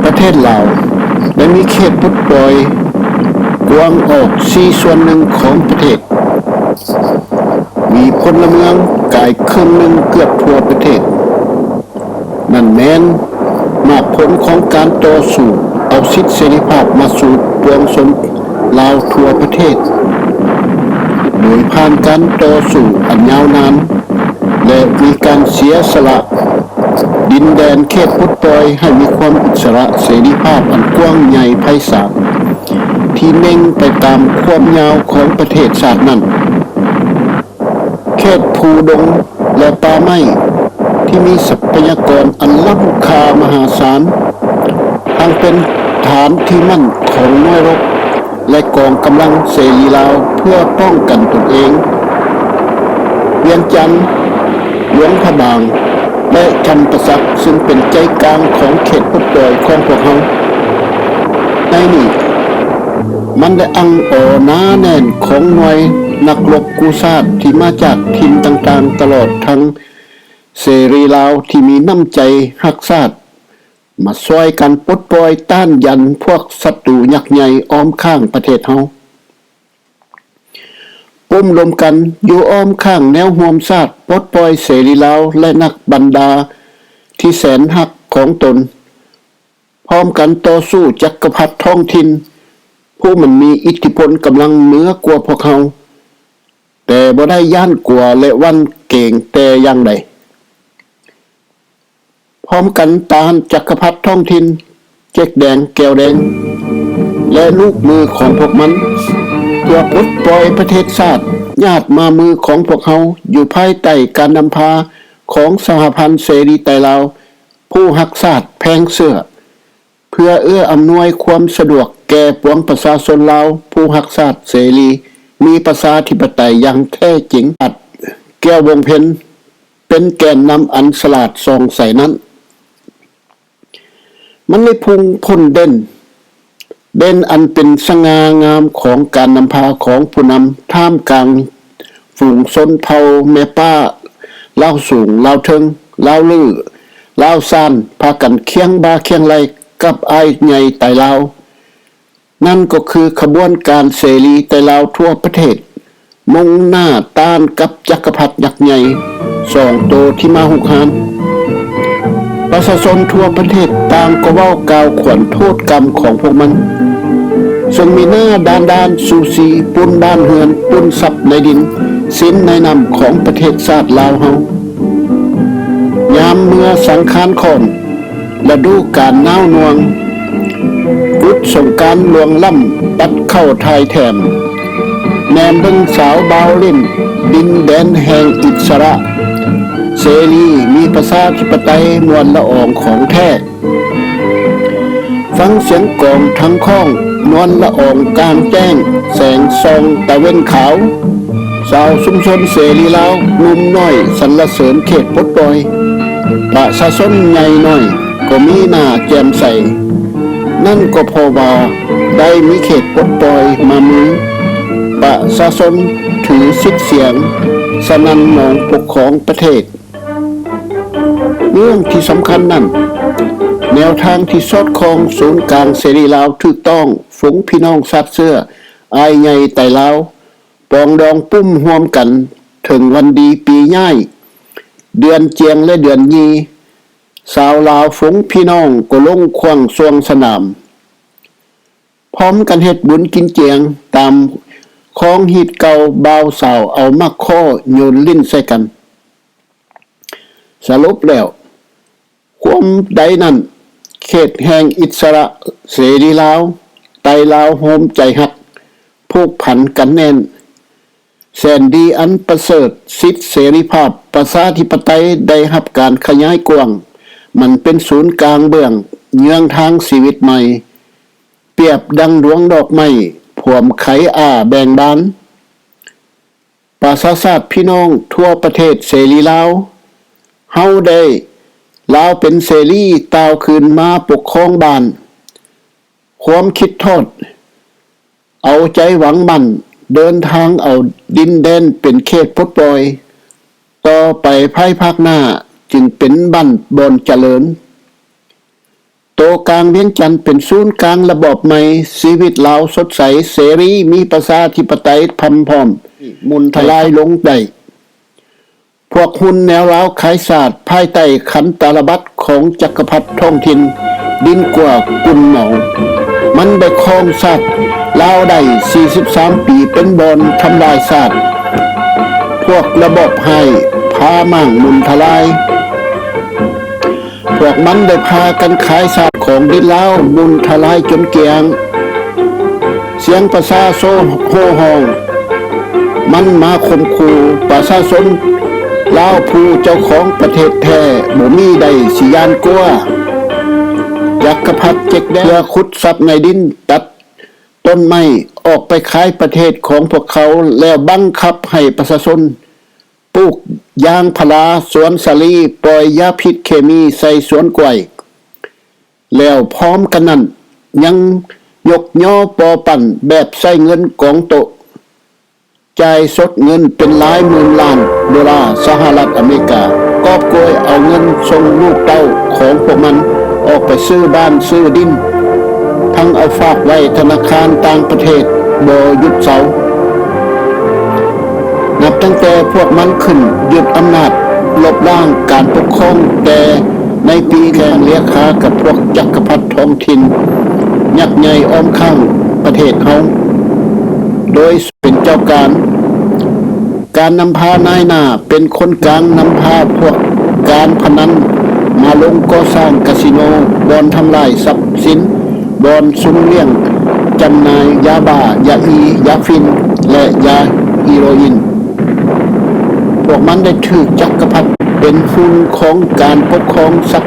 ປະເທດລາວໄດ້ມີເຂດປົດປ່ອຍກວ້າງອອກສີ່ສ່ວນໜຶ່ງຂອງປະເທດ, ມີພົນລະເມືອງກາຍເຄິ່ງໜຶ່ງເກືອບທົ່ວປະເທດ. ນັ້ນແມ່ນໝາກຜົນຂອງການຕໍ່ສູ້ເອົາສິດເສລີພາບມາສູ່ປວງຊົນລາວທົ່ວປະເທດ, ໂດຍຜ່ານການຕໍ່ສູ້ອັນຍາວນານ ແລະ ມີການເສຍສະຫຼະດິນແດນເຂດປົດປ່ອຍໃຫ້ມີຄວາມອິດສະຫຼະເສລີພາບອັນກວ້າງໃຫຍ່ໄພສານ ທີ່ເໜັ່ງໄປຕາມຄວາມຍາວຂອງປະເທດຊາດນັ້ນ. ເຂດພູດົງ ແລະ ປ່າໄມ້ທີ່ມີຊັບພະຍາກອນອັນລ້ຳຄ່າມະຫາສານ, ທັງເປັນຖານທີ່ໝັ້ນຂອງໜ່ວຍລົບ ແລະ ກອງກຳລັງເສລີລາວເພື່ອປ້ອງກັນຕົນເອງ, ວຽງຈັນ, ຫຼວງພະບາງ ແລະ ຈຳປາສັກ ຊຶ່ງເປັນໃຈກາງຂອງເຂດປົດປ່ອຍຂອງພວກເຮົາ. ໃນນີ້ ມັນໄດ້ອັ່ງອໍໜາແໜ້ນຂອງໜ່ວຍນັກລົບກູ້ຊາດທີ່ມາຈາກຖິ່ນຕ່າງໆ ຕະຫຼອດທັງເສລີລາວທີ່ມີນ້ຳໃຈຮັກຊາດ ມາຊ່ວຍກັນປົດປ່ອຍຕ້ານຢັນພວກສັດຕູຍັກໃຫຍ່ອ້ອມຂ້າງປະເທດເຮົາ. ປຸ້ມລົມກັນຢູ່ອ້ອມຂ້າງແນວຮ່ວມຊາດປົດປ່ອຍເສລີລາວ ແລະ ນັກບັນດາທີ່ແສນຮັກຂອງຕົນ, ພ້ອມກັນຕໍ່ສູ້ຈັກກະພັດທ້ອງຖິ່ນ ຜູ້ມັນມີອິດທິພົນກຳລັງເໜືອກວ່າພວກເຮົາ, ແຕ່ບໍ່ໄດ້ຢ້ານກົວ ແລະ ຫວັ່ນເກງແຕ່ຢ່າງໃດ. ພ້ອມກັນຕ້ານຈັກກະພັດທ້ອງຖິ່ນ ເຈັກແດງ ແກວແດງ ແລະ ລູກມືຂອງພວກມັນ ເພື່ອປົດປ່ອຍປະເທດຊາດ ຍາດມາມືຂອງພວກເຮົາ ຢູ່ພາຍໃຕ້ການນຳພາຂອງສະຫະພັນເສລີໄຕລາວ ຜູ້ຮັກຊາດແພງເຊື່ອ ເພື່ອເອື້ອອຳນວຍຄວາມສະດວກແກ່ປວງປະຊາຊົນລາວຜູ້ຮັກຊາດເສລີ ມີປະຊາທິປະໄຕຢ່າງແທ້ຈິງ. ອາດແກ້ວວົງເພັນ ເປັນແກນນຳອັນສະຫຼາດສ່ອງໃສນັ້ນ ມັນໄດ້ພຸ່ງພົ້ນເດັ່ນ ເດັ່ນອັນເປັນສະຫງ່າງາມຂອງການນຳພາຂອງຜູ້ນຳ ທ່າມກາງຝູງຊົນເຜົ່າແມ່ປ້າ ລາວສູງ ລາວເທິງ ລາວລື້ ລາວຊານ ພາກັນຄຽງບ່າຄຽງໄຫຼ່ກັບອ້າຍໃຫຍ່ໄຕລາວ. ນັ້ນກໍຄືຂະບວນການເສລີໄຕລາວທົ່ວປະເທດ ມຸ່ງໜ້າຕ້ານກັບຈັກກະພັດຍັກໃຫຍ່ສອງໂຕທີ່ມາຮຸກຮານ. ປະຊາຊົນທົ່ວປະເທດຕ່າງກໍເວົ້າກ່າວຂວັນໂທດກຳຂອງພວກມັນ, ເຊິ່ງມີໜ້າດ້ານໆຊູຊີ ປຸ້ນບ້ານເຮືອນ, ປຸ້ນຊັບໃນດິນ, ສິນໃນນ້ຳຂອງປະເທດຊາດລາວເຮົາ. ຍາມເມື່ອສັງຄານຂ້ອນ ລະດູການໜາວໜ່ວງ, ກຸດສົງການຫຼວງລ້ຳ ປັດເຂົ້າຖ່າຍແຖມ, ແນມເບິ່ງສາວບ່າວຫຼິ້ນ ດິນແດນແຫ່ງອິດສະຫຼະເສລີ ມີປະຊາທິປະໄຕ ມ່ວນລະອອງຂອງແທ້. ຟັງສຽງກອງທັງຄ້ອງ ນວນລະອອງກາງແຈ້ງ ແສງສ່ອງຕາເວັນຂາວ. ຊາວຊຸມຊົນເສລີລາວ ໜຸ່ມນ້ອຍສັນລະເສີນເຂດປົດປ່ອຍ, ປະຊາຊົນໃຫຍ່ນ້ອຍກໍມີໜ້າແຈ່ມໃສ. ນັ້ນກໍເພາະວ່າໄດ້ມີເຂດປົດປ່ອຍມາມື, ປະຊາຊົນຖືສິດສຽງ ສະໜັ່ນໜອງປົກຄອງປະເທດ. ເລື່ອງທີ່ສຳຄັນນັ້ນ, ແນວທາງທີ່ສອດຄ່ອງສູນກາງເສລີລາວຖືກຕ້ອງ, ຝູງພີ່ນ້ອງຊາດເຊື້ອ ອ້າຍໃຫຍ່ໄຕລາວ ປອງດອງປຸ້ມຮ່ວມກັນເຖິງວັນດີປີຍ້າຍ, ເດືອນຈຽງ ແລະ ເດືອນຍີ່, ຊາວລາວຝູງພີ່ນ້ອງກໍລົງຂວ້າງຊ່ວງສະໜາມ, ພ້ອມກັນເຮັດບຸນກິນຈຽງຕາມຄອງຮີດເກົ່າ, ບ່າວສາວເອົາໝາກຄໍ້ໂຍນຫຼິ້ນໃສ່ກັນ. ສະຫຼຸບແລ້ວ, ຄວາມໃດນັ້ນ, ເຂດແຫ່ງອິດສະຫຼະເສລີລາວ, ໄຕລາວໂຮມໃຈຮັກ, ຜູກພັນກັນແໜ້ນ, ແສນດີອັນປະເສີດ, ສິດເສລີພາບ, ປະຊາທິປະໄຕໄດ້ຮັບການຂະຫຍາຍກວ້າງ, ມັນເປັນສູນກາງເບື້ອງເຍືອງທາງຊີວິດໃໝ່, ປຽບດັ່ງດວງດອກໄມ້ ພວມໄຄອາແບ່ງບານ. ປະຊາຊາດພີ່ນ້ອງທົ່ວປະເທດເສລີລາວ, ເຮົາໄດ້ລາວເປັນເສລີ ຕ່າວຄືນມາປົກຄອງບ້ານ. ຄວາມຄິດທອດ ເອົາໃຈຫວັງໝັ້ນ ເດີນທາງເອົາດິນແດນເປັນເຂດປົດປ່ອຍ. ຕໍ່ໄປພາຍພາກໜ້າ ຈຶ່ງເປັນບ້ານບ່ອນຈະເລີນ. ໂຕກາງວຽງຈັນເປັນສູນກາງລະບອບໃໝ່, ຊີວິດລາວສົດໃສເສລີ, ມີປະຊາທິປະໄຕພຳພ້ອມ, ມຸນທະລາຍລົງໄດ້. ພວກຮຸ່ນແນວລາວຂາຍຊາດພາຍໃຕ້ຂັນຕາລະບັດຂອງຈັກກະພັດທ້ອງຖິ່ນດິນກວ້າກຸນເມົາ, ມັນໄດ້ຄອງຊາດລາວໄດ້ສີ່ສິບສາມປີ ເປັນບ່ອນທຳລາຍຊາດ. ພວກລະບອບຮ້າຍພາມ້າງມຸນທະລາຍ. ພວກມັນໄດ້ພາກັນຂາຍຊາດຂອງດິນລາວມຸນທະລາຍຈົນກ້ຽງ. ສຽງປະຊາຊົນໂຫ່ຮ້ອງມັນມາຂົ່ມຂູ່ປະຊາຊົນລາວຜູ້ເຈົ້າຂອງປະເທດແທ້ ບໍ່ມີໃດຊິຢ້ານກົວ. ຈັກກະພັດເຈັກແດງເພື່ອຂຸດຊັບໃນດິນ, ຕັດຕົ້ນໄມ້ອອກໄປຂາຍປະເທດຂອງພວກເຂົາ ແລ້ວບັງຄັບໃຫ້ປະຊາຊົນ ປູກຢາງພາລາ, ສວນສາລີ, ປ່ອຍຢາພິດເຄມີໃສ່ສວນກ້ວຍ, ແລ້ວພ້ອມກັນນັ້ນຍັງຍົກຍໍປໍປັ້ນແບບໃຊ້ເງິນກອງໂຕະ, ຈ່າຍສົດເງິນເປັນຫຼາຍໝື່ນລ້ານໂດລາສະຫະລັດອາເມລິກາ, ກອບໂກຍເອົາເງິນສົ່ງລູກເຕົ້າຂອງພວກມັນອອກໄປຊື້ບ້ານຊື້ດິນ, ທັງເອົາຝາກໄວ້ທະນາຄານຕ່າງປະເທດບໍ່ຢຸດເຊົາ. ນັບຕັ້ງແຕ່ພວກມັນຂຶ້ນຍຶດອຳນາດ, ລົບລ້າງການປົກຄອງ, ແຕ່ໃນປີແຂ່ງເລຂາກັບພວກຈັກກະພັດທ້ອງຖິ່ນຍັກໃຫຍ່ອ້ອມຂ້າງປະເທດເຮົາ, ໂດຍເປັນເຈົ້າການ, ການນຳພານາຍໜ້າເປັນຄົນກາງ, ນຳພາພວກການພະນັນມາລົງກໍ່ສ້າງກາສິໂນ, ບ່ອນທຳລາຍຊັບສິນ, ບ່ອນສຸມລ້ຽງຈຳໜ່າຍຢາບ້າ, ຢາອີ, ຢາຝິ່ນ ແລະ ຢາຮີໂຣອິນ. ພວກມັນໄດ້ຖືກຈັກກະພັດເປັນຮຸ່ນຂອງການປົກຄອງສັກ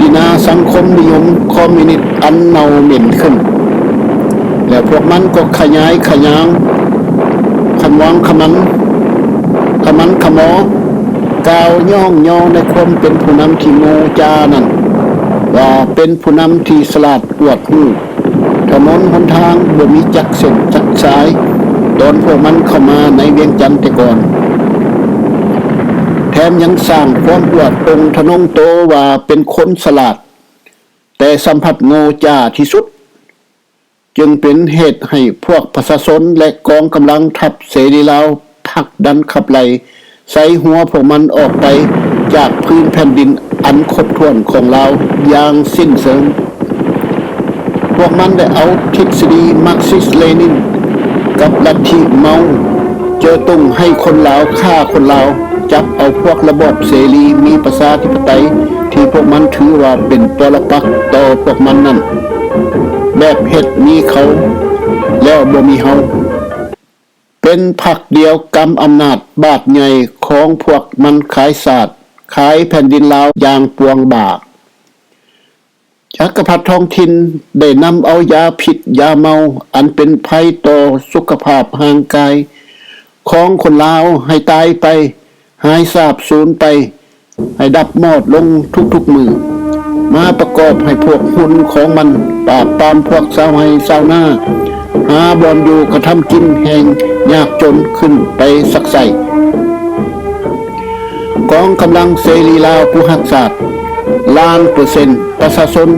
ດິນາສັງຄົມນິຍົມຄອມມິວນິດອັນເນົ່າເໝັນຂຶ້ນ, ແລ້ວພວກມັນກໍຂະຫຍາຍຂະຫຍາງ, ຂະມວງຂະມັນ, ຂະມັນຂະມໍ, ກ່າວຍ້ອງຍໍໃນຄວາມເປັນຜູ້ນຳທີ່ໂງ່ຈ້ານັ້ນວ່າເປັນຜູ້ນຳທີ່ສະຫຼາດອວດຮູ້. ຖະໜົນຫົນທາງບໍ່ມີຈັກເສັ້ນຈັກສາຍ ຕອນພວກມັນເຂົ້າມາໃນວຽງຈັນແຕ່ກ່ອນ, ແຖມຍັງສ້າງຄວາມອວດອົງທະນົງໂຕວ່າເປັນຄົນສະຫຼາດ, ແຕ່ສຳພັດໂງ່ຈ້າທີ່ສຸດ, ຈຶ່ງເປັນເຫດໃຫ້ພວກປະຊາຊົນ ແລະ ກອງກຳລັງທັບເສລີລາວ ຜັກດັນຂັບໄລ່ ໃສ່ຫົວພວກມັນອອກໄປຈາກພື້ນແຜ່ນດິນອັນຄົບຖ້ວນຂອງລາວຢ່າງສິ້ນເຊີງ. ພວກມັນໄດ້ເອົາທິດສະດີມາກຊິສເລນິນກັບລັດທິເມົາເຈີຕຸງໃຫ້ຄົນລາວຂ້າຄົນລາວ, ຈັບເອົາພວກລະບອບເສລີມີປະຊາທິປະໄຕທີ່ພວກມັນຖືວ່າເປັນປໍລະປັກຕໍ່ພວກມັນນັ້ນ, ແບບເຮັດມີເຂົາແລ້ວບໍ່ມີເຮົາ. ເປັນພັກດຽວກຳອຳນາດບາດໃຫຍ່ຂອງພວກມັນຂາຍຊາດ, ຂາຍແຜ່ນດິນລາວຢ່າງປວງບ້າ. ຈັກກະພັດທ້ອງຖິ່ນໄດ້ນຳເອົາຢາພິດຢາເມົາອັນເປັນໄພຕໍ່ສຸຂະພາບຮ່າງກາຍຂອງຄົນລາວໃຫ້ຕາຍໄປ, ຫາຍສາບສູນໄປ, ໃຫ້ດັບມອດລົງທຸກໆມື້, ມາປະກອບໃຫ້ພວກຮຸ່ນຂອງມັນປາບປາມພວກຊາວໄຮ່ຊາວນາ, ຫາບ່ອນຢູ່ກະທຳກິນແຫ່ງຍາກຈົນຂຶ້ນໄປຊັກໄຊ້. ກອງກຳລັງເສລີລາວຜູ້ຮັກຊາດລ້ານເປີເຊັນ, ປະຊາຊົນ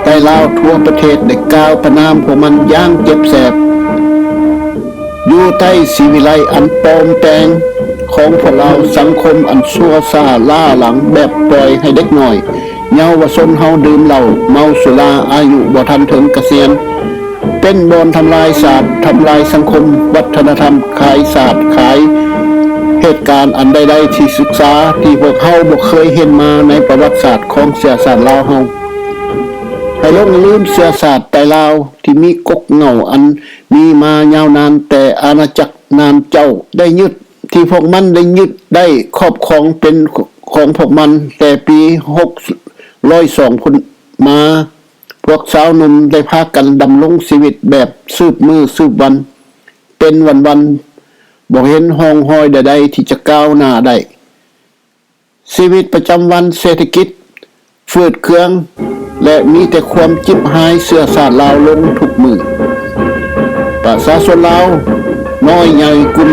ໃນລາວທົ່ວປະເທດໄດ້ກ່າວປະນາມພວກມັນຢ່າງເຈັບແສບ. ຢູ່ໃຕ້ສີວິໄລອັນປອມແປງຂອງພວກລາວ, ສັງຄົມອັນຊົ່ວຊ້າລ້າຫຼັງແບບປ່ອຍໃຫ້ເດັກນ້ອຍເຍົາວະຊົນເຮົາດື່ມເຫຼົ້າເມົາສຸລາອາຍຸບໍ່ທັນເຖິງກະສຽນ, ເປັນບ່ອນທຳລາຍຊາດ, ທຳລາຍສັງຄົມ, ວັດທະນະທຳ, ຂາຍຊາດ, ຂາຍເຫດການອັນໃດໆທີ່ສຶກສາທີ່ພວກເຮົາບໍ່ເຄີຍເຫັນມາໃນປະຫວັດສາດຂອງເຊື້ອຊາດລາວເຮົາ. ໃຫ້ຫຼົງລືມເຊື້ອຊາດໄຕລາວທີ່ມີກົກເຫງົ້າອັນມີມາຍາວນານແຕ່ອານາຈັກນານເຈົ້າໄດ້ຍຶດ, ທີ່ພວກມັນໄດ້ຍຶດໄດ້ຄອບຄອງເປັນຂອງພວກມັນແຕ່ປີຫົກຮ້ອຍສອງພຸ້ນມາ. ພວກຊາວໜຸ່ມໄດ້ພາກັນດຳລົງຊີວິດແບບສືບມື້ສືບວັນເປັນວັນໆ, ບໍ່ເຫັນຮ່ອງຮອຍໃດໆທີ່ຈະກ້າວໜ້າໄດ້. ຊີວິດປະຈຳວັນ, ເສດຖະກິດຝືດເຄືອງ ແລະ ມີແຕ່ຄວາມຈິບຫາຍເຊື້ອຊາດລາວລົງທຸກມື້. ປະຊາຊົນລາວນ້ອຍໃຫຍ່, ກຸ່ມ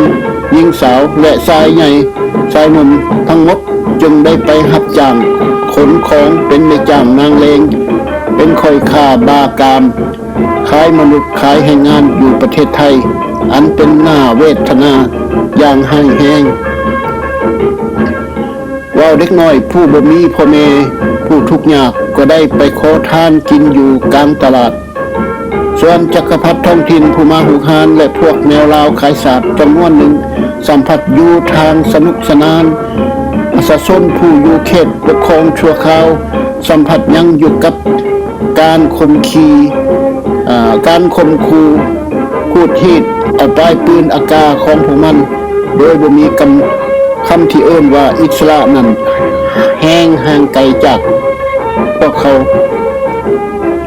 ຍິງສາວ ແລະ ຊາຍໃຫຍ່ຊາຍໜຸ່ມທັງໝົດ ຈຶ່ງໄດ້ໄປຮັບຈ້າງຂົນຂອງ ເປັນນາຍຈ້າງນາງແລງ, ເປັນຂ້ອຍຄ້າບ້າກາມ, ຂາຍມະນຸດ, ຂາຍແຮງງານຢູ່ປະເທດໄທ, ອັນເປັນໜ້າເວທະນາຢ່າງຮ້າຍແຮງ. ເວົ້າເດັກນ້ອຍຜູ້ບໍ່ມີພໍ່ແມ່, ຜູ້ທຸກຍາກ, ກໍໄດ້ໄປຂໍທານກິນຢູ່ກາງຕະຫຼາດ. ສ່ວນຈັກກະພັດທ້ອງຖິ່ນຜູ້ມາຮຸກຮານ ແລະ ພວກແມວລາວຂາຍສາດຈຳນວນໜຶ່ງ ສຳພັດຢູ່ທ່າງສະໜຸກສະໜານ. ປະຊາຊົນຜູ້ຢູ່ເຂດປົກຄອງຊົ່ວຄາວ ສຳພັດຍັງຢູ່ກັບການຂົ່ມຂີ, ເອີ່, ການຂົ່ມຂູ່, ຂູດຮີດເອົາປາຍປືນອາກາຂອງພວກມັນ ໂດຍບໍ່ມີຄຳ, ຄຳທີ່ເອີ້ນວ່າອິດສະຫຼະນັ້ນ ແຮງຫ່າງໄກຈາກພວກເຂົາ.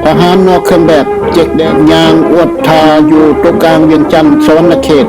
ທະຫານນອກເຄື່ອງແບບເຈັກແດງຍ່າງອວດທ່າຢູ່ໂຕະກາງວຽງຈັນສະຫວັນນະເຂດ.